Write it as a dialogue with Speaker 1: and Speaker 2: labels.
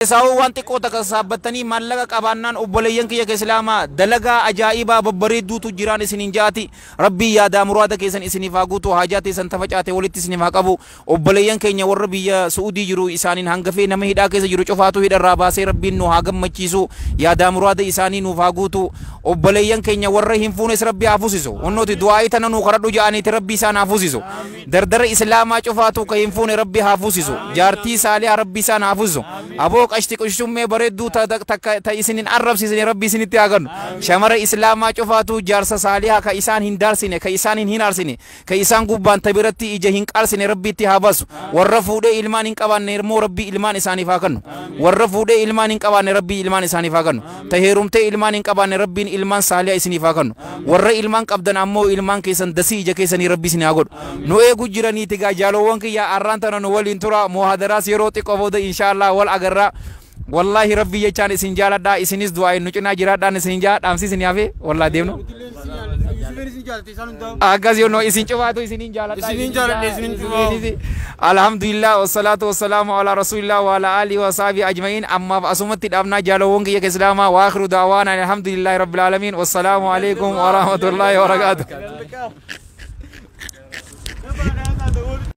Speaker 1: Saawwan waan xiqqoo takka saabbattanii maallaqa qabaannaan, obboleeyyan kiyya islaamaa, dalagaa ajaa'ibaa babbareedduutu jiraan isiniin jaati. Rabbii yaadaa muraada keessan isiniif haa guutu, haajaa teessan tafacaate walitti isiniif haa qabu. Obboleeyyan keenya warra biyya Su'uudii jiru isaaniin hangafee nama hidhaa keessa jiru cufaatu hidharraa baasee Rabbiin nu haa gammachiisu, yaadaa muraada isaanii nuuf haa guutu. Obboleeyyan keenya warra hin fuunes Rabbi haa fuusisu. Wannooti du'aa'ii tana nuu kadhadhu ja'aniiti, Rabbi isaan haa fuusisu. Dardara islaamaa cufaatu ka hin fuune Rabbi haa fuusisu, jaartii saalihaa Rabbi isaan haa fuusisu. Aboo qashti qushummee bareedduu takka ta isinin arrabsiisne Rabbi isinitti haa kennu. Shamara islaamaa cufaatu jaarsa saalihaa ka isaan hin daarsine, ka isaan hin hinaarsine, ka isaan gubbaan ta biratti ija hin qaarsine Rabbi itti haa baasu. Warra fuudhee ilmaan hin qabaanne immoo Rabbi ilmaan isaaniif haa kennu. Warra fuudhee ilmaan hin qabaanne Rabbi ilmaan isaaniif haa kennu. Ta heerumtee ilmaan hin qabaanne Rabbiin ilmaan saalihaa isiniif haa kennu. Warra ilmaan qabdan ammoo ilmaan keessan dasii ija keessanii Rabbi isin haa godhu. Nu eegu jiraniiti gaa jaalowwan kiyya, arraan tana nu waliin tura. Muhaadaraas yeroo xiqqoo booda inshaallah wal agarra. Wallaahi Rabbi jechaan isin jaaladha, isinis du'aa nu cinaa jiraadhaan isin jaa dhaamsi isin hafe wallaahi deemnu. Akkas yoo isin cufaatu isinin jaaladha.
Speaker 2: Isinin jaaladha, isinin cufaa.
Speaker 1: Alhamdulillah, wasalaatu wasalaamu ala rasulillah wa ala alihi wa sahbihi ajma'in. Ammaaf asumatti dhaabnaa, jaalowwan kiyya islaamaa. Wa akhiru da'waana alhamdulillahi rabbil alamin, wassalaamu alaikum wa rahmatullahi wa barakatuh.